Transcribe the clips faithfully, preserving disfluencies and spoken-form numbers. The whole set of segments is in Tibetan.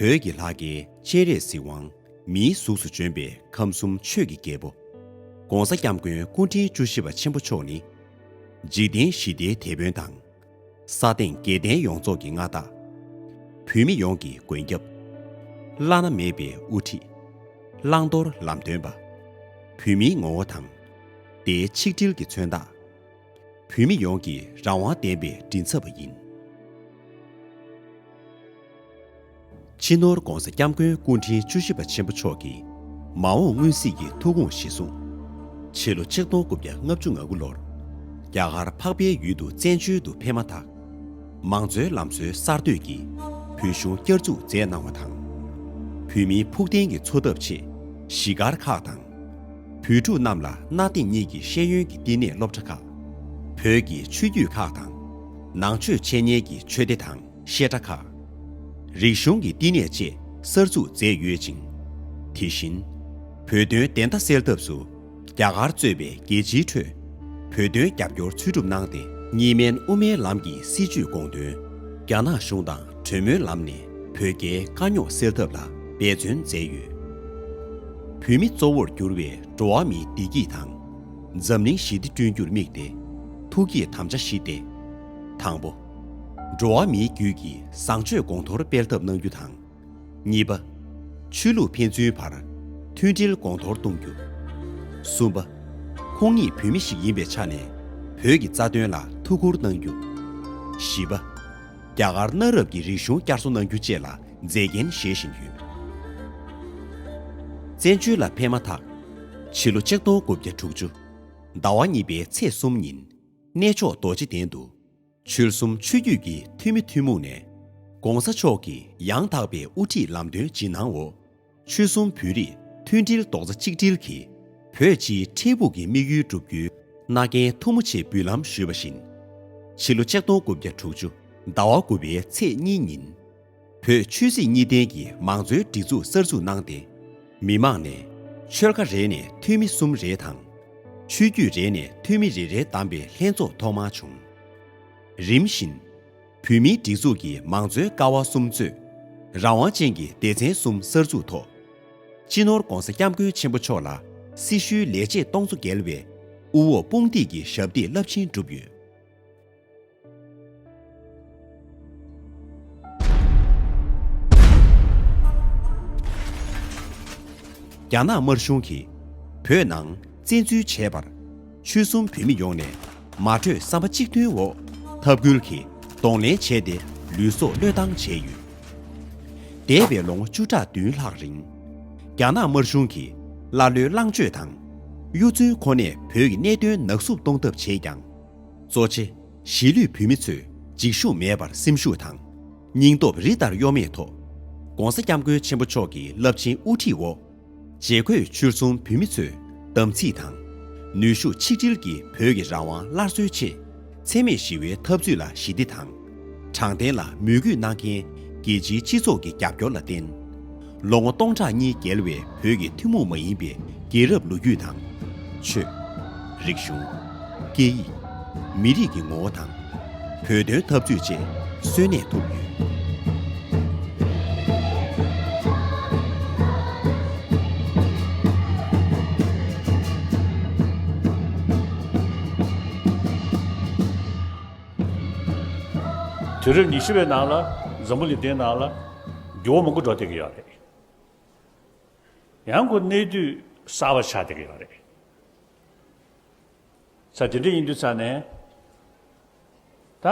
བོད་ཀྱི་ལྷ་སྐལ་སྤྱན་རས་གཟིགས་དབང་མིའི་གཟུགས་སུ་བྱོན་པའི་ཁམས་གསུམ་ཆོས་ཀྱི་རྒྱལ་པོ། ༸གོང་ས་༸སྐྱབས་མགོན་སྐུ་ཕྲེང་བཅུ་བཞི་པ་ཆེན་པོ་མཆོག་ནི། འཇིག་རྟེན་ཞི་བདེའི་དེད་དཔོན་དང་། ས་སྟེང་རྒྱལ་བསྟན་ཡོངས་རྫོགས་ཀྱི་མངའ་བདག་བོད་མི་ཡོངས་ཀྱི་མགོན་སྐྱབས། བླ་ན་མེད་པའི་དབུ་ཁྲིད། བླང་དོར་ལམ་སྟོན་པ། བོད་མིའི་ངོ་བོ་དང་། བདེའི་ཆིག་སྒྲིལ་གྱི་མཚོན་རྟགས། བོད་མི་ཡོངས་ཀྱི་རང་དབང་ལྡན་པའི་མགྲིན་ཚབ་པ་ཡིན། སྤྱི་ནོར་༸གོང་ས་༸སྐྱབས་མགོན་སྐུ་ཕྲེང་བཅུ་བཞི་པ་ཆེན་པོ་མཆོག་གིས་མ་འོངས་མངོན་གཟིགས་ཀྱི་ཐུགས་དགོངས་གཞིར་བཟུང་། ཕྱི་ལོ་ཆིག་སྟོང་དགུ་བརྒྱ་ལྔ་བཅུ་ང་དགུ་ལོར། རྒྱ་གར་འཕགས་པའི་ཡུལ་དུ་བཙན་བྱོལ་དུ་ཕེབས་མ་ཐག་མང་གཙོའི་ལམ་སྲོལ་གསར་གཏོད་ཀྱིས་བོད་གཞུང་བསྐྱར་འཛུགས་མཛད་གནང་བ་དང་། བོད་མིའི་ཕུགས་བརྟན་གྱི་འཚོ་ཐབས་ཆེད་གཞིས་སྒར་ཁག་དང་། བོད་ཕྲུག་རྣམས་ལ་གནའ་དེང་གཉིས་ཀྱི་ཤེས་ཡོན་གྱི་བསྟི་གནས་སློབ་གྲྭ་ཁག་བོད་ཀྱི་ཆོས་བརྒྱུད་ཁག་དང་། ནང་ཆོས་འཆད་ཉན་གྱི་ཆོས་སྡེ་དང་། བཤད་གྲྭ་ཁག་རིག་གཞུང་གི་བསྟི་གནས་བཅས་གསར་འཛུགས་མཛད་ཡོད་ཅིང་། དེ་བཞིན། བོད་དོན་བདེན་མཐའ་གསལ་ཐབས་སུ། རྒྱ་གར་གཙོས་པའི་རྒྱལ་སྤྱིའི་ཁྲོད། བོད་དོན་རྒྱབ་སྐྱོར་འཚོལ་སྒྲུབ་གནང་སྟེ། གཉིས་སྨན་དབུ་མའི་ལམ་གྱི་སྲིད་བྱུས་དགོངས་དོན། རྒྱ་ནག་གཞུང་དང་གྲོས་མོལ་ལམ་ནས་བོད་རྒྱའི་དཀའ་རྙོག་སེལ་ཐབས་ལ་འབད་བརྩོན་མཛད་ཡོད། བོད་མི་གཙོ་བོར་གྱུར་པའི་འགྲོ་བ་མིའི་བདེ་སྐྱིད་དང་། འཛམ་གླིང་ཞི་བདེ་བསྐྲུན་རྒྱུར་དམིགས་ཏེ། ཐུགས་བསྐྱེད་དམ་བཅའ་བཞི་སྟེ། དང་པོ། འགྲོ་བ་མིའི་རྒྱུད་ཀྱི་བཟང་སྤྱོད་གོང་མཐོར་སྤེལ་ཐབས་གནང་རྒྱུ་དང་། གཉིས་པ། ཆོས་ལུགས་ཕན་ཚུན་བར་མཐུན་སྒྲིལ་གོང་མཐོར་གཏོང་རྒྱུ། གསུམ་པ། ཁོང་ཉིད་བོད་མི་ཞིག་ཡིན་པའི་ཆ་ནས་བོད་ཀྱི་རྩ་དོན་ལ་ཐུགས་ཁུར་གནང་རྒྱུ། བཞི་པ། རྒྱ་གར་གནའ་རབས་ཀྱི་རིག་གཞུང་བསྐྱར་གསོ་གནང་རྒྱུ་བཅས་ལ་མཛད་འགན་བཞེས་བཞིན་ཡོད། བཙན་བྱོལ་ལ་ཕེབས་མ་ཐག་ཕྱི་ལོ་ཆིག་སྟོང་དགུ་བརྒྱ་དྲུག་ཅུ་ཟླ་བ་གཉིས་པའི་ཚེས་གསུམ་ཉིན། གནས་མཆོག་རྡོ་རྗེ་གདན་དུ། ཆོལ་གསུམ་ཆོས་བརྒྱུད་ཀྱི་འཐུས་མི་ཐུན་མོང་ནས། ༸གོང་ས་མཆོག་གི་ཡང་དག་པའི་དབུ་ཁྲིད་ལམ་སྟོན་བྱིན་གནང་འོག་ཆོལ་གསུམ་བོད་རིགས་མཐུན་སྒྲིལ་རྡོག་རྩ་གཅིག་སྒྲིལ་གྱིས། བོད་སྤྱིའི་འཕྲལ་ཕུགས་ཀྱི་དམིགས་ཡུལ་བསྒྲུབ་རྒྱུའི་མནའ་གན་ཐུ་མོ་ཆེ་འབུལ་ལམ་ཞུས་པ་བཞིན། ཕྱི་ལོ་ཆིག་སྟོང་དགུ་བརྒྱ་དྲུག་ཅུ་ཟླ་བ་དགུ་པའི་ཚེས་གཉིས་ཉིན། བོད་ཆོས་སྲིད་གཉིས་ལྡན་གྱི་མང་གཙོའི་སྒྲིག་འཛུགས་གསར་འཛུགས་གནང་སྟེ། མི་མང་ནས་ཆོལ་ཁ་རེ་ནས་འཐུས་མི་གསུམ་རེ་དང་། ཆོས་བརྒྱུད་རེ་ནས་འཐུས་མི་རེ་རེ་བདམས་པའི་ལྷན་ཚོགས་ཐོག་མར་བྱུང་། རིམ་བཞིན། བོད་མིའི་སྒྲིག་འཛུགས་ཀྱི་མང་གཙོའི་ཀ་བ་གསུམ་གཙོས། རང་དབང་ཅན་གྱི་སྡེ་ཚན་གསུམ་གསར་འཛུགས་ཐོག་སྤྱི་ནོར་༸གོང་ས་༸སྐྱབས་མགོན་ཆེན་པོ་མཆོག་ལ་སྲི་ཞུའི་ལས་བྱེད་སྟོང་ཚོ་བརྒལ་བའི་དབུ་འོག་དཔུང་སྡེ་གྱི་ཞབས་སྟེགས་རླབས་ཆེན་བསྒྲུབས་ཡོད། རྒྱ་ནག་དམར་གཞུང་གིས་བོད་ནང་བཙན་འཛུལ་བྱས་པར། ཆོལ་གསུམ་བོད་མི་ཡོངས་ནས་མ་གྲོས་བསམ་པ་གཅིག་མཐུན་འོག་འཐབ་རྒོལ་གྱིས་གདོང་ལེན་བྱས་ཏེ། ལུས་སྲོག་བློས་བཏང་བྱས་ཡོད། འདས་པའི་ལོ་ངོ་བཅུ་ཕྲག་བདུན་ལྷག་རིང་། རྒྱ་ནག་དམར་གཞུང་གིས་ཀླ་ཀློའི་ལྷིང་སྤྱོད་དང་། གཡོ་རྫུན་ཁོ་ནས་བོད་ཀྱི་གནད་དོན་ནག་བསུབ་གཏོང་ཐབས་བྱས་ཀྱང་། གཙོ་ཆེ་གཞིས་ལུས་བོད་མི་ཚོས་འཇིགས་ཞུམ་མེད་པར་སེམས་ཤུགས་དང་། སྙིང་སྟོབས་རི་ལྟར་གཡོ་མེད་ཐོག ༸གོང་ས་༸སྐྱབས་མགོན་ཆེན་པོ་མཆོག་གི་རླབས་ཆེན་དབུ་ཁྲིད་འོག་བྱེས་འཁོད་ཆོལ་གསུམ་བོད་མི་ཚོས་དམ་ཚིག་དང་། ནུས་ཤུགས་ཆིག་སྒྲིལ་གྱིས་བོད་ཀྱི་རང་དབང་སླར་གསོའི་ཆེད། འཚེ་མེད་ཞི་བའི་འཐབ་རྩོད་ལ་ཞི་བདེ་དང་། དྲང་བདེན་ལ་མོས་གུས་གནང་མཁན་རྒྱལ་སྤྱིའི་སྤྱི་ཚོགས་ཀྱི་རྒྱབ་སྐྱོར་ལ་བརྟེན། ལོ་ངོ་སྟོང་ཕྲག་གཉིས་བརྒལ་བའི་བོད་ཀྱི་ཐུན་མོང་མ་ཡིན་པའི་རྒྱལ་རབས་ལོ་རྒྱུས་དང་། ཆོས། རིག་གཞུང་། སྐད་ཡིག་མི་རིགས་ཀྱི་ངོ་བོ་དང་། བོད་དོན་འཐབ་རྩོད་བཅས་གསོན་གནས་ཐུབ་ཡོད། དུས་རབས་ཉི་ཤུ་པའི་ནང་ལ་འཛམ་བུ་གླིང་འདིའི་ནང་ལ་འགྱུར་བ་མང་པོ་འགྲོ་བསྡད་ཀྱི་ཡོད་རེད། ཡང་ཁོ་གནས་དུས་གསར་པ་ཆགས་བསྡད་ཀྱི་ཡོད་རེད། ས་དེ་འདྲ་ཡིན་དུས་ཙང་ནས་ད་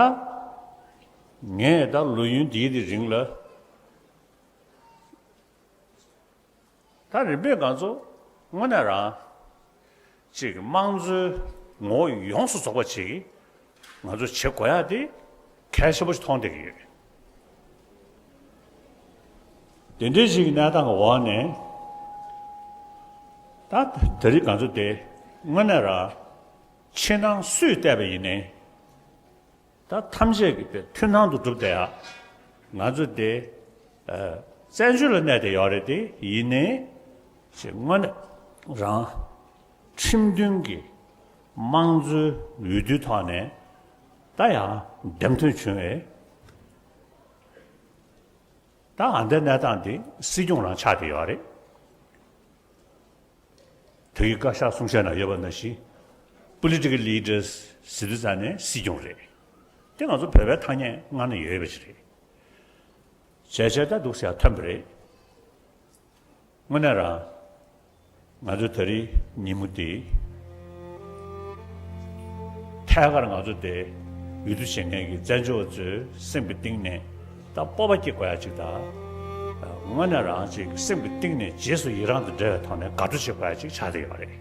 ངས་ད་ལོ་ཡུན་འདིའི་རིང་ལ་ད་རིམ་པས་ང་ཚོ་དངོས་གནས་རང་ཅིག་དམངས་གཙོའི་ངོ་བོ་ཡོངས་སུ་རྫོགས་པ་ཅིག་ང་ཚོ་བྱེད་དགོས་ཡ་དེ་གལ་ཆེན་པོ་ཞིག་མཐོང་བསྡད་ཀྱི་ཡོད། དེ་འདྲའི་ཞིག་གི་གནས་སྟངས་ཀྱི་འོག་ནས་ད་ད་རེས་ང་ཚོ་དེ་དངོས་གནས་རང་ཕྱི་ནང་སུས་བལྟས་པ་ཡིན་ནའི་ད་ཐམས་ཅད་ཀྱི་དེ་མཐུན་སྣང་དུ་གྲུབ་བསྡད་ཡ་ང་ཚོ་དེ་བཙན་བྱོལ་ལ་གནས་བསྡད་ཡོད་རེད། དེ་ཡིན་ནའི་ཞེས་དངོས་གནས་རང་ཁྲིམས་མཐུན་གྱི་དམངས་གཙོའི་འོས་བསྡུའི་ཐོག་ནས་ད་ཡང་འདེམས་ཐོན་བྱུང་བས། ད་ ད་ཨ་འདའི་གནས་སྟངས་འདི་སྲིད་སྐྱོང་རང་ཆགས་བསྡད་ཡོད་རེད། བོད་ཀྱི་བཀའ་ཤག་གསུང་བཤད་ནང་ཡོད་པ་ནང་བཞིན། Political leaders ཟེར་དུས་ཙ་ནས་སྲིད་སྐྱོང་རེད། དེ་ང་ཚོ་བོད་པའི་ཐ་སྙད་སྔར་ནས་ཡོད་པ་ཞིག་རེད། བྱས་བྱས་ད་འདུག་ཟེར་ཡ་ཐོན་པ་རེད། དངོས་གནས་རང་། ང་ཚོ་ད་རེས་ཉིན་མོ་འདི། ཐད་ཀར་ང་ཚོ་དེ་འོས་བསྡུ་བྱེད་མཁན་གྱི་བཙན་བྱོལ་བ་ཚོའི་སེམས་ཀྱི་གཏིང་ནས་ད་སྤོབས་པ་སྐྱེ་དགོས་ཡ་ཅིག་དང་། དངོས་གནས་རང་ཅིག་སེམས་ཀྱི་གཏིང་ནས་རྗེས་སུ་ཡི་རང་དང་འབྲེལ་བའི་ཐོག་ནས་དགའ་སྤྲོ་བྱེད་དགོས་ཡ་ཅིག་ཆགས་བསྡད་ཡོད་རེད།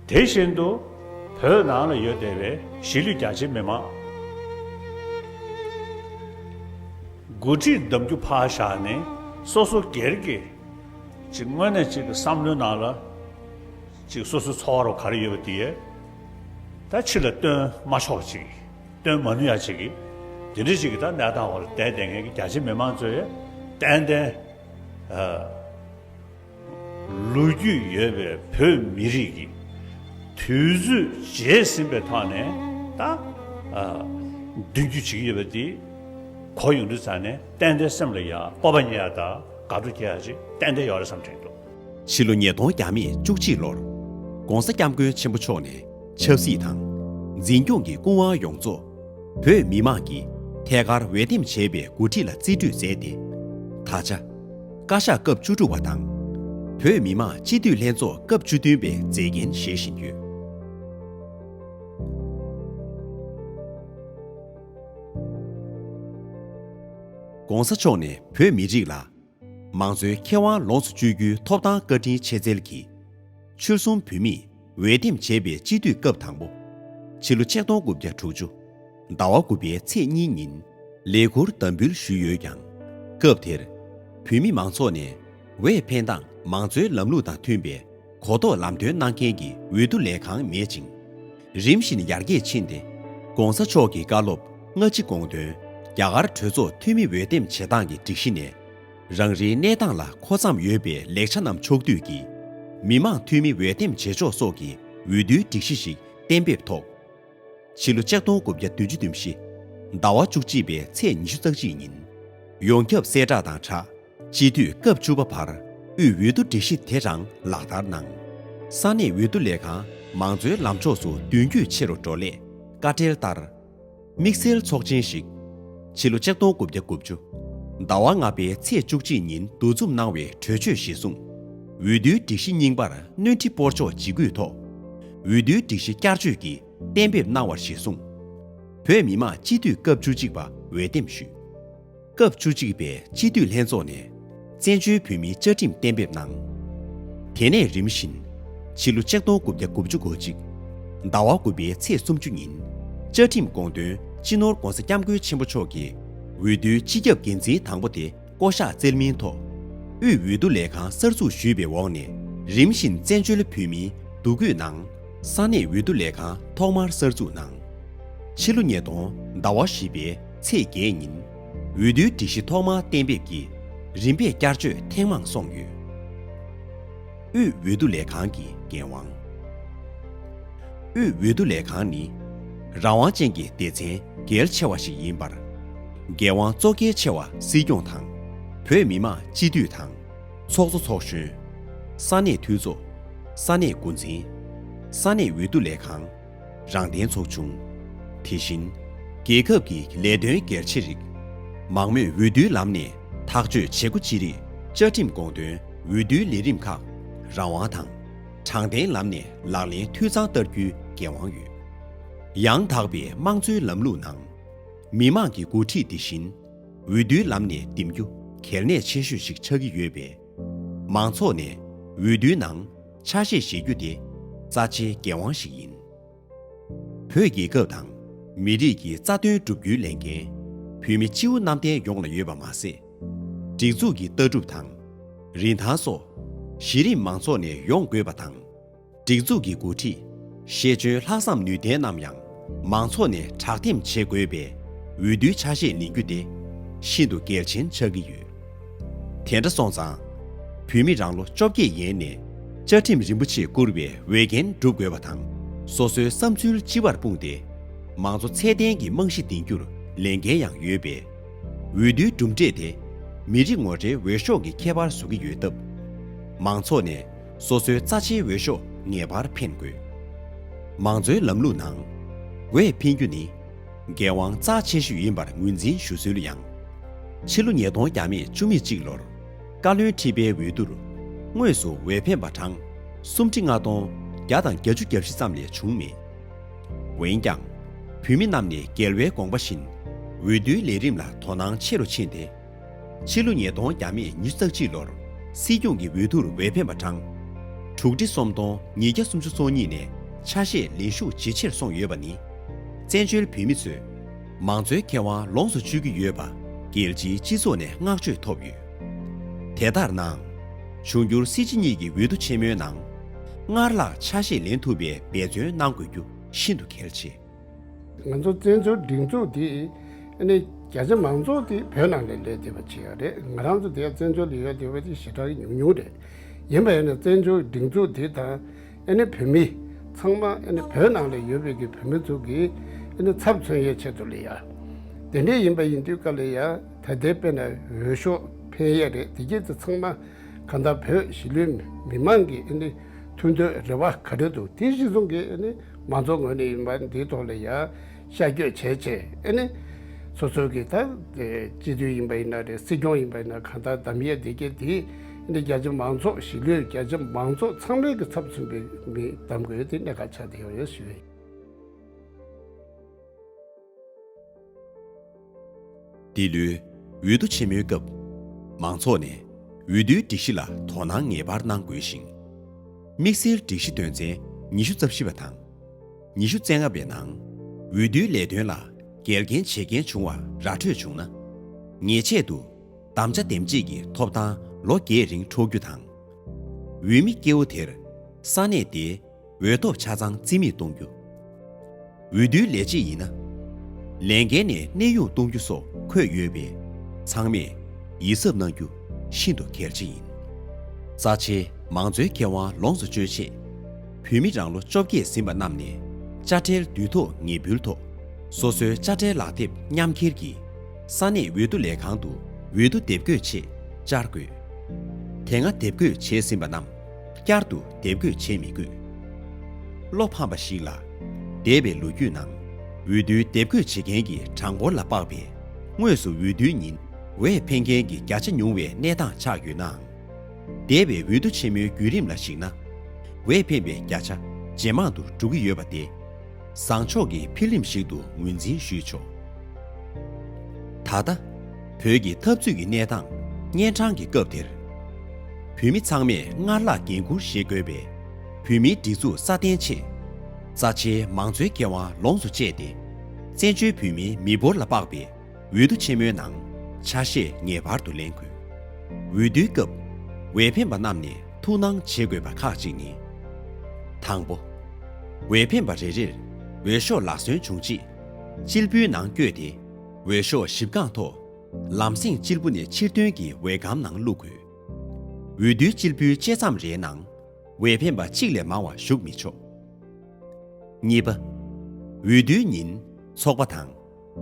དེ་བཞིན་དུ་བོད་ནང་ལ་ཡོད་བསྡད་པའི་གཞིས་ལུས་རྒྱ་ཆེའི་མི་མང་། འགོ་ཁྲིད་གདམ་རྒྱུ་ཕར་བཞག་ནས་སོ་སོ་སྒེར་གྱི་ཅིག་དངོས་གནས་ཅིག་གི་བསམ་བློའི་ནང་ལ་ཅིག་སོ་སོའི་ཚོར་བ་ག་རེ་ཡོད་པ་དེ་ད་ཕྱི་ལ་སྟོན་མ་ཆོག་པ་ཅིག་སྟོན་མ་ནུས་ཡ་ཅིག་གི་དེ་འདྲ་ཅིག་གི་ད་གནས་སྟངས་འོག་ལ་བསྡད་བསྡད་མཁན་གྱི་རྒྱ་ཆེའི་མི་མང་ཚོས་ཏན་ཏན་ཨ། ལོ་རྒྱུས་ཡོད་པའི་བོད་མི་རིགས་ཀྱི་དུས་ཚོད་བརྗེད་ཟིན་པའི་ཐོག་ནས་ད་ཨ། མདུན་སྐྱོད་བྱེད་ཀྱི་ཡོད་པ་འདི་གོ་ཡོང་དུས་ཙང་ནས་ཏན་ཏན་སེམས་ལ་ཡང་སྤོབས་པ་རྙེད་ཡ་དང་དགའ་སྤྲོ་སྐྱེ་ཡ་ཅིག་ཏན་ཏན་ཡོད་རེད་བསམ་དྲན་འདུག་ཕྱི་ལོ་ཉིས་སྟོང་བརྒྱ་མེད་བཅུ་གཅིག་ལོར་༸གོང་ས་༸སྐྱབས་མགོན་ཆེན་པོ་མཆོག་ནས་ཆབ་སྲིད་དང་འཛིན་སྐྱོང་གི་སྐུ་དབང་ཡོངས་རྫོགས་བོད་མི་མང་གིས་ཐད་ཀར་འོས་འདེམས་བྱས་པའི་འགོ་ཁྲིད་ལ་རྩིས་སྤྲོད་མཛད་དེ། ད་ཆ་བཀའ་ཤག་སྐབས་བཅུ་དྲུག་པ་དང་། བོད་མི་མང་སྤྱི་འཐུས་ལྷན་ཚོགས་སྐབས་བཅུ་བདུན་པའི་མཛད་འགན་བཞེས་བཞིན་ཡོད། ༸གོང་ས་མཆོག་ནས་བོད་མི་རིགས་ལ་མང་གཙོའི་ཁེ་དབང་ལོངས་སུ་སྤྱོད་རྒྱུའི་ཐོབ་ཐང་བཀའ་དྲིན་ཆེ་སྩལ་གྱིས། ཆོལ་གསུམ་བོད་མིས་འོས་འདེམས་བྱས་པའི་སྤྱི་འཐུས་སྐབས་དང་པོ། ཕྱི་ལོ་ཆིག་སྟོང་དགུ་བརྒྱ་དྲུག་ཅུ། ཟླ་བ་དགུ་པའི་ཚེས་གཉིས་ཉིན་ལས་ཁུར་དམ་འབུལ་ཞུས་ཡོད་ཀྱང་། སྐབས་དེར་བོད་མི་མང་ཚོགས་ནས་འོས་འཕེན་སྟངས་མང་གཙོའི་ལམ་ལུགས་དང་མཐུན་པའི་གོ་རྟོགས་ལམ་སྟོན་གནང་མཁན་གྱི་འོས་བསྡུ་ལས་ཁང་མེད་ཅིང་། རིམ་བཞིན་ཡར་རྒྱས་ཕྱིན་ཏེ། ༸གོང་ས་མཆོག་གི་བཀའ་སློབ་སྔ་ཕྱི་དགོངས་དོན་རྒྱ་གར་གྲོས་ཚོགས་འཐུས་མི་འོས་འདེམས་བྱེད་སྟངས་ཀྱི་སྒྲིག་གཞི་ནས། རང་རེའི་གནས་སྟངས་ལ་མཁོ་མཚམས་ཡོད་པའི་ལེགས་ཆ་རྣམས་ཕྱོགས་བསྡུས་ཀྱིས། མི་མང་འཐུས་མི་འོས་འདེམས་བྱེད་ཕྱོགས་སོགས་ཀྱི་འོས་བསྡུའི་སྒྲིག་གཞི་ཞིག་གཏན་འབེབས་ཐོག་ཕྱི་ལོ་ཆིག་སྟོང་དགུ་བརྒྱ་བདུན་ཅུ་དོན་བཞི། ཟླ་བ་བཅུ་གཅིག་པའི་ཚེས་ཉི་ཤུ་རྩ་གཅིག་ཉིན། ཡོངས་ཁྱབ་གསལ་བསྒྲགས་དང་སྦྲགས། སྤྱི་འཐུས་སྐབས་བཅུ་པ་བར་དབུས་འོས་བསྡུ་སྒྲིག་གཞི་དེ་རང་ལག་བསྟར་གནང་། ས་གནས་འོས་བསྡུ་ལས་ཁང་མང་གཙོའི་ལམ་ཕྱོགས་སུ་མདུན་སྐྱོད་ཆེ་རུ་འགྲོ་སླད་དཀའ་འགྲེལ་ལྟར། དམིགས་བསལ་ཚོགས་ཆེན་ཞིག་ཕྱི་ལོ་ཆིག་སྟོང་དགུ་བརྒྱ་དགུ་བཅུ། ཟླ་བ་ལྔ་པའི་ཚེས་བཅུ་གཅིག་ཉིན་འདུ་འཛོམས་གནང་བའི་གྲོས་ཆོད་གཞིར་བཟུང་། འོས་བསྡུའི་སྒྲིག་གཞི་རྙིང་པར་སྣོན་འཕྲི་སྤོར་ཕྱོགས་ཇི་དགོས་ཐོག་འོས་བསྡུའི་སྒྲིག་གཞི་བསྐྱར་བཅོས་ཀྱིས་གཏན་འབེབས་གནང་བར་གཞིར་བཟུང་། བོད་མི་མང་སྤྱི་འཐུས་སྐབས་བཅུ་གཅིག་པ་འོས་འདེམས་ཞུས། སྐབས་བཅུ་གཅིག་པའི་སྤྱི་འཐུས་ལྷན་ཚོགས་ནས་བཙན་བྱོལ་བོད་མིའི་བཅའ་ཁྲིམས་གཏན་འབེབས་གནང་། དེ་ནས་རིམ་བཞིན་ཕྱི་ལོ་ཆིག་སྟོང་དགུ་བརྒྱ་དགུ་བཅུ་གོ་གཅིག་ཟླ་བ་དགུ་པའི་ཚེས་སུམ་ཅུ་ཉིན་བཅའ་ཁྲིམས་དགོངས་དོན་སྤྱི་ནོར་༸གོང་ས་༸སྐྱབས་མགོན་ཆེན་པོ་མཆོག་གིས་འོས་བསྡུའི་སྤྱི་ཁྱབ་འགན་འཛིན་དང་པོ་དེ་བསྐོ་གཞག་སྩལ་མིན་ཐོག་དབུས་འོས་བསྡུ་ལས་ཁང་གསར་འཛུགས་ཞུས་པའི་འོག་ནས་རིམ་བཞིན་བཙན་བྱོལ་བོད་མིའི་འདུ་འགོད་ནང་ས་གནས་འོས་བསྡུ་ལས་ཁང་ཐོག་མར་གསར་འཛུགས་གནང་། ཕྱི་ལོ་ཉིས་སྟོང་ཟླ་བ་བཞི་པའི་ཚེས་བརྒྱད་ཉིན་འོས་བསྡུའི་སྒྲིག་གཞི་ཐོག་མར་གཏན་འབེབས་ཀྱིས་རིམ་པས་བསྐྱར་བཅོས་ཐེངས་མང་སོང་ཡོད། དབུས་འོས་བསྡུ་ལས་ཁང་གི་འགན་དབང་། དབུས་འོས་བསྡུ་ལས་ཁང་ནི་རང་དབང་ཅན་གྱི་སྡེ་ཚན་གལ་ཆེ་བ་ཞིག་ཡིན་པར། འགན་དབང་གཙོ་གལ་ཆེ་བ་སྲིད་སྐྱོང་དང་། བོད་མི་མང་སྤྱི་འཐུས་དང་། ཚོགས་གཙོ་ཚོགས་གཞོན། ས་གནས་འཐུས་ཚོགས། ས་གནས་འགོ་འཛིན། ས་གནས་འོས་བསྡུ་ལས་ཁང་། རང་བདེན་ཚོགས་ཆུང་། དེ་བཞིན། རྒྱལ་ཁབ་ཀྱི་ལས་དོན་གལ་ཆེ་རིགས། མང་མོས་འོས་བསྡུའི་ལམ་ནས་ཐག་གཅོད་བྱེད་སྒོ་ཅི་རིགས། བཅའ་ཁྲིམས་དགོངས་དོན་འོས་བསྡུའི་ལས་རིམ་ཁག་རང་དབང་དང་། དྲང་བདེན་ལམ་ནས་ལག་ལེན་འཐུས་ཚང་བསྟར་རྒྱུའི་འགན་དབང་ཡོད། ཡང་དག་པའི་དམངས་གཙོའི་ལམ་ལུགས་ནང་། མི་མང་གི་འགོ་ཁྲིད་དེ་བཞིན་འོས་བསྡུའི་ལམ་ནས་འདེམས་རྒྱུ་གལ་གནད་ཆེ་ཤོས་ཤིག་ཆགས་ཀྱི་ཡོད་པས། མང་ཚོགས་ནས་འོས་བསྡུའི་ནང་ཆ་ཤས་བཞེས་རྒྱུ་དེ་རྩ་ཆེའི་འགན་དབང་ཞིག་ཡིན། བོད་རྒྱལ་ཁབ་དང་མི་རིགས་ཀྱི་རྩ་དོན་བསྒྲུབ་རྒྱུའི་ལས་འགན་བོད་མི་སྤྱི་བོ་གནམ་བསྟན་ཡོངས་ལ་ཡོད་པ་མ་ཟད། སྒྲིག་འཛུགས་ཀྱི་ལྟ་གྲུབ་དང་། རིན་ཐང་སོགས་གཞི་རིམ་མང་ཚོགས་ནས་ཡོང་དགོས་པ་དང་། སྒྲིག་འཛུགས་ཀྱི་འགོ་ཁྲིད་ཤེས་འཇོན་ལྷག་བསམ་ནུས་ལྡན་རྣམས་ཡང་མང་ཚོགས་ནས་དྲག་འདེམས་བྱེད་དགོས་པས། འོས་བསྡུའི་ཆ་ཤས་ལེན་རྒྱུ་དེ་ཤིན་ཏུ་གལ་ཆེན་ཆགས་ཀྱི་ཡོད། དེ་འདྲ་སོང་ཙང་། བོད་མི་རང་ལོ་བཅོ་བརྒྱད་ཡན་ནས་བཅའ་ཁྲིམས་རིན་པོ་ཆེས་བསྐུར་བའི་འོས་འགན་སྒྲུབ་དགོས་པ་དང་། སོ་སོའི་བསམ་ཚུལ་སྤྱི་བར་སྤུངས་ཏེ། མང་གཙོ་ཚད་ལྡན་གྱི་རྨང་གཞི་འདིང་རྒྱུར་ལས་འགན་ཡང་ཡོད་པས། འོས་བསྡུའི་གྲུབ་འབྲས་དེ་ མི་རིགས་ངོ་འཕྲོད་འོས་ཤོག་གི་ཁྱད་པར་བཟོ་གི་ཡོད་སྟབས། མང་ཚོགས་ནས་སོ་སོའི་རྩ་ཆེའི་འོས་ཤོག་ངེས་པར་འཕེན་དགོས། མང་གཙོའི་ལམ་ལུགས་ནང་འོས་འཕེན་རྒྱུ་ནི་འགན་དབང་རྩ་ཆེ་ཤོས་ཡིན་པར་ངོས་འཛིན་ཞུ་སྲོལ་ཡང་། ཕྱི་ལོ་ཉིས་སྟོང་བརྒྱ་མེད་བཅུ་མེད་གཅིག་ལོར་བཀའ་བློན་ཁྲི་པའི་འོས་བསྡུར་དངོས་སུ་འོས་འཕེན་པ་གྲངས་སུམ་ཁྲི་ལྔ་སྟོང་བརྒྱ་དང་བརྒྱད་ཅུ་གྱ་བཞི་ཙམ་ལས་བྱུང་མེད། འོན་ཀྱང་། བོད་མི་རྣམས་ནས་རྒྱལ་བའི་དགོངས་པ་བཞིན་འོས་བསྡུའི་ལས་རིམ་ལ་དོ་སྣང་ཆེ་རུ་ཕྱིན་ཏེ། ཕྱི་ལོ་ཉིས་སྟོང་བརྒྱ་མེད་ཉི་ཤུ་རྩ་གཅིག་ལོར་སྲིད་སྐྱོང་གི་འོས་བསྡུར་འོས་འཕེན་པ་གྲངས་དྲུག་ཁྲི་སུམ་སྟོང་ཉིས་བརྒྱ་སུམ་ཅུ་སོ་གཉིས་ནས་ཆ་ཤས་ལེགས་ཤུགས་ཇེ་ཆེར་སོང་ཡོད་པ་ནི། བཙན་བྱོལ་བོད་མི་ཚོས་མང་གཙོའི་ཁེ་དབང་ལོངས་སུ་སྤྱོད་ཀྱི་ཡོད་པ་རྒྱལ་སྤྱིའི་སྤྱི་ཚོགས་ནས་བསྔགས་བརྗོད་ཐོབ་ཡོད། དེ་ལྟར་ནའང་། འབྱུང་འགྱུར་སྲིད་སྤྱི་གཉིས་ཀྱི་འོས་བསྡུ་ཆེན་མོའི་ནང་། སྔར་ལྷག་ཆ་ཤས་ལེན་ཐུབ་པའི་འབད་བརྩོན་གནང་དགོས་རྒྱུ་ཤིན་ཏུ་གལ་ཆེ། ང་ཚོ་བཙན་བྱོལ་སྒྲིག་འཛུགས་འདི་ཨ་ནི་བརྒྱ་ཆ་མང་ཚོགས་དེ་བོད་ནང་ནས་ལས་དེ་བ་བྱེད་ཡ་རེད། ང་རང་ཚོ་དེ་བཙན་བྱོལ་ལ་ཡོད་དེ་བ་དེ་ཞེ་དྲག་ཉུང་ཉུང་རེད། ཡིན་པ་ཡིན་ན་བཙན་བྱོལ་སྒྲིག་འཛུགས་དེ་དང་ཨ་ནི་བོད་མི་ཚང་མ་ཨ་ནི་བོད་ནང་ལ་ཡོད་པའི་གི་བོད་མི་ཚོ་གི་ཨ་ནི་ཚབ་མཚོན་ཡའི་ཆེད་དུ་ལ་ཡ། དེ་འདྲས་ཡིན་པ་ཡིན་དུས་ག་ལ་ཡ་ད་ལྟའི་དཔེར་ན་འོས་ཤོག་འཕེན་ཡས་རེད། དེ་གྱད་དེ་ཚང་མ་གང་ལྟར་བོད་གཞིས་ལུས་མི་མང་གི་ཨ་ནི་མཐུན་འདོད་རེ་བ་ག་རེ་འདུག་དེ་གཞི་བཟུང་གི་ཨ་ནི་མང་ཚོགས་ངོས་ནས་ཡིན་པ་འདིའི་ཐོག་ལ་ཡ་ཤར་བསྐྱོད་བྱས་བྱས་ཨ་ནི་སོ་སོའི་གི་ད་སྤྱི་འཐུས་ཡིན་པ་ཡིན་ན་རེད། སྲིད་སྐྱོང་ཡིན་པ་ཡིན་ན་གང་ལྟར་གདམ་ཡས་དེ་གྱད་དེ་ཨ་ནི་བརྒྱ་ཆ་མང་ཚོགས་གཞིས་ལུས་བརྒྱ་ཆ་མང་ཚོགས་ཚང་མའི་གི་ཚབ་མཚོན་པའི་མི་གདམ་དགོས་དེ་གནད་འགག་ཆགས་བསྡད་ཡོད་ཞུ་ཡ་ཡིན། འདི་ལོའི་འོས་བསྡུ་ཆེན་མོའི་སྐབས། མང་ཚོགས་ནས་འོས་བསྡུའི་སྒྲིག་གཞི་ལ་དོ་སྣང་ངེས་པར་གནང་དགོས་ཤིང་། དམིགས་བསལ་སྒྲིག་གཞི་དོན་ཚན་ཉི་ཤུ་རྩ་བཞི་པ་དང་། ཉི་ཤུ་རྩ་ལྔ་པའི་ནང་། འོས་བསྡུའི་ལས་དོན་ལ་འགལ་རྐྱེན་བྱེད་མཁན་བྱུང་བ་ར་འཕྲོད་བྱུང་ན། ངེས་ཆེད་དུ་དམ་བཅའ་འདེམས་བྱེད་ཀྱི་ཐོབ་ཐང་ལོ་བརྒྱད་རིང་འཕྲོག་རྒྱུ་དང་། འོས་མི་སྐྱེ་བོ་དེར་ས་གནས་དེའི་འོས་ཐོབ་ཆ་ཚང་རྩིས་མེད་གཏོང་རྒྱུ། འོས་བསྡུའི་ལས་བྱེད་ཡིན་ན། ལས་འགན་ནས་གནས་དབྱུང་གཏོང་རྒྱུ་སོགས་འཁོད་ཡོད་པས། ཚང་མས་ཡིད་གཟབ་གནང་རྒྱུ་ཤིན་ཏུ་གལ་ཆེ་ཡིན། རྩ་ཆེའི་མང་གཙོའི་ཁེ་དབང་ལོངས་སུ་སྤྱོད་ཆེད། བོད་མི་རང་ལོ་བཅོ་བརྒྱད་ཟིན་པ་རྣམས་ནས་དཔྱ་ཁྲལ་དུས་ཐོག་ངེས་འབུལ་ཐོག་སོ་སོའི་དཔྱ་ཁྲལ་ལག་དེབ་མཉམ་འཁྱེར་གྱིས་ས་གནས་འོས་བསྡུ་ལས་ཁང་དུ་འོས་བསྡུ་དེབ་འགོད་ཆེད་བཅར་དགོས། དེ་སྔ་དེབ་འགོད་བྱས་ཟིན་པ་རྣམས་བསྐྱར་དུ་དེབ་འགོད་བྱེད་མི་དགོས། བློ་ཕམ་པ་ཞིག་ལ། འདས་པའི་ལོ་རྒྱུས་ནང་འོས་བསྡུའི་དེབ་འགོད་བྱེད་མཁན་གྱི་གྲངས་འབོར་ལ་དཔག་པའི་དངོས་སུ་འོས་བསྡུའི་ཉིན་འོས་འཕེན་མཁན་གྱི་བརྒྱ་ཆ་ཉུང་བའི་གནས་སྟངས་ཆགས་ཡོད་ནའང་། འདས་པའི་འོས་བསྡུ་ཆེན་མོའི་བརྒྱུད་རིམ་ལ་གཞིགས་ན། འོས་འཕེན་པའི་བརྒྱ་ཆ་ཇེ་མང་དུ་འགྲོ་གི་ཡོད་པ་དེ། བཟང་ཕྱོགས་ཀྱི་འཕེལ་རིམ་ཞིག་ཏུ་ངོས་འཛིན་ཞུས་ཆོག་ད་ལྟ། བོད་ཀྱི་འཐབ་རྩོད་ཀྱི་གནས་སྟངས་གཉན་འཕྲང་གི་སྐབས་དེར། བོད་མི་ཚང་མས་སྔར་ལྷག་འགན་འཁུར་བཞེས་དགོས་པས། བོད་མིའི་སྒྲིག་འཛུགས་སྲ་བརྟན་ཆེད། རྩ་ཆེའི་མང་གཙོའི་ཁེ་དབང་ལོངས་སུ་སྤྱད་དེ། བཙན་བྱོལ་བོད་མིའི་མི་འབོར་ལ་དཔག་པའི་འོས་བསྡུ་ཆེན་མོའི་ནང་ཆ་ཤས་ངེས་པར་དུ་ལེན་དགོས། འོས་བསྡུའི་སྐབས་འོས་འཕེན་པ་རྣམས་ནས་ཐུགས་སྣང་བྱེད་དགོས་པ་ཁག་ཅིག་ནི། དང་པོ། འོས་འཕེན་པ་རེ་རེར་འོས་ཤོག་ལག་སོན་བྱུང་རྗེས། གཅིག་པུའི་ནང་བསྐྱོད་དེ། འོས་ཤོག་བཞི་པ་སྒང་ཐོག་ལམ་སེང་གཅིག་པུ་ནས་ཕྱིར་ཐོན་གྱི་འོས་སྒམ་ནང་བླུག་དགོས། འོས་བསྡུའི་གཅིག་པུའི་བཅད་མཚམས་རེའི་ནང་འོས་འཕེན་པ་གཅིག་ལས་མང་བ་ཞུགས་མི་ཆོག་གཉིས་པ། འོས་བསྡུའི་ཉིན་ཚོགས་པ་དང་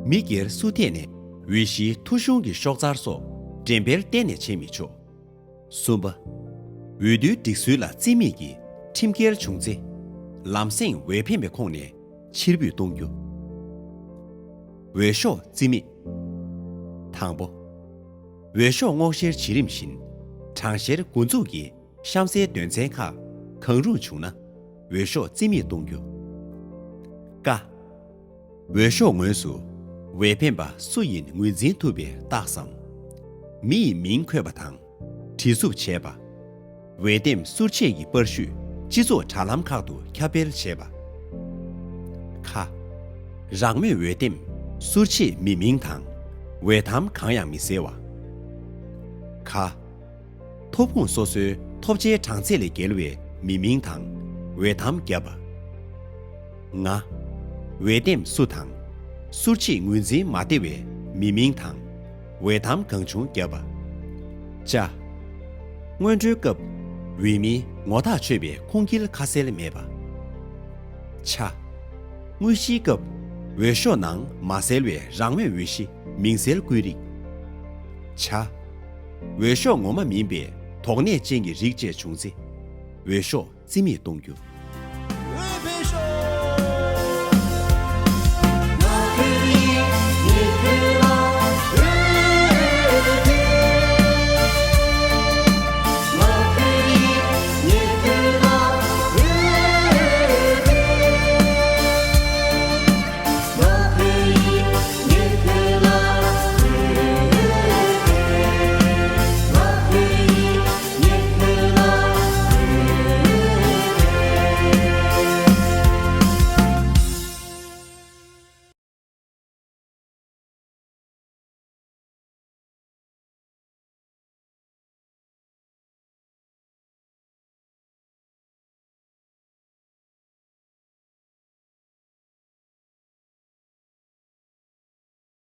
མི་སྒེར་སུ་ཐད་ནས་འོས་གཞིའི་ཐོ་གཞུང་གི་ཤོག་རྩར་སོགས་འགྲེམས་སྤེལ་གཏན་ནས་བྱེད་མི་ཆོག་གསུམ་པ། འོས་བསྡུའི་སྒྲིག་སྲོལ་ལ་རྩིས་མེད་ཀྱི་ཁྲིམས་འགལ་བྱུང་ཚེ། ལམ་སེང་འོས་འཕེན་པའི་ཁོངས་ནས་ཕྱིར་འབུད་གཏོང་རྒྱུ། འོས་ཤོག་རྩིས་མེད། དང་པོ། འོས་ཤོག་སྔོག་བཤེར་བྱེད་རིམ་བཞིན་གྲངས་བཤེར་འགོ་འཛུགས་ཀྱི་གཤམ་གསལ་དོན་ཚན་ཁག་གང་རུང་བྱུང་ན་འོས་ཤོག་རྩིས་མེད་གཏོང་རྒྱུ། ཀ། འོས་ཤོག་ངོས་སུ་འོས་འཕེན་པ་སུ་ཡིན་ངོས་འཛིན་ཐུབ་པའི་རྟགས་སམ། མི་ཡི་མིང་འཁོད་པ་དང་བྲིས་གཟུགས་བྱས་པ། འོས་འདེམས་ཟུར་ཕྱེད་ཀྱི་པར་བཤུས་སྤྱི་ཚོགས་དྲ་ལམ་ཁག་ཏུ་ཁྱབ་སྤེལ་བྱས་པ། ཁ། རང་མོས་འོས་འདེམས་ཟུར་ཕྱེད་མི་མིང་དང་འོས་ཐམ་གང་ཡང་མི་གསལ་བ། ག། ཐོབ་ཁུངས་སོ་སོའི་ཐོབ་ཆའི་གྲངས་ཚད་ལས་བརྒལ་བའི་མི་མིང་དང་འོས་ཐམ་བརྒྱབ་པ། ང་། འོས་འདེམས་སུ་དང་ཟུར་ཕྱེད་ངོས་འཛིན་མ་བདེ་བའི་མི་མིང་དང་འོས་ཐམ་གང་བྱུང་བརྒྱབ་པ། ཅ། སྔོན་འགྲོའི་སྐབས་འོས་མིའི་ངོ་ཐག་ཆོད་པའི་ཁུངས་འཁྱེར་ཁ་གསལ་མེད་པ། ཆ། དངོས་གཞིའི་སྐབས་འོས་ཤོག་ནང་མ་གསལ་བའི་རང་མོས་འོས་གཞི་མིང་གསལ་བཀོད་རིགས། ཇ། འོད་ཤོག་ངོ་མ་མིན་པའི་དོགས་གནད་ཅན་གྱི་རིགས་བཅས་བྱུང་ཚེ། འོད་ཤོག་རྩིས་མེད་གཏོང་རྒྱུ།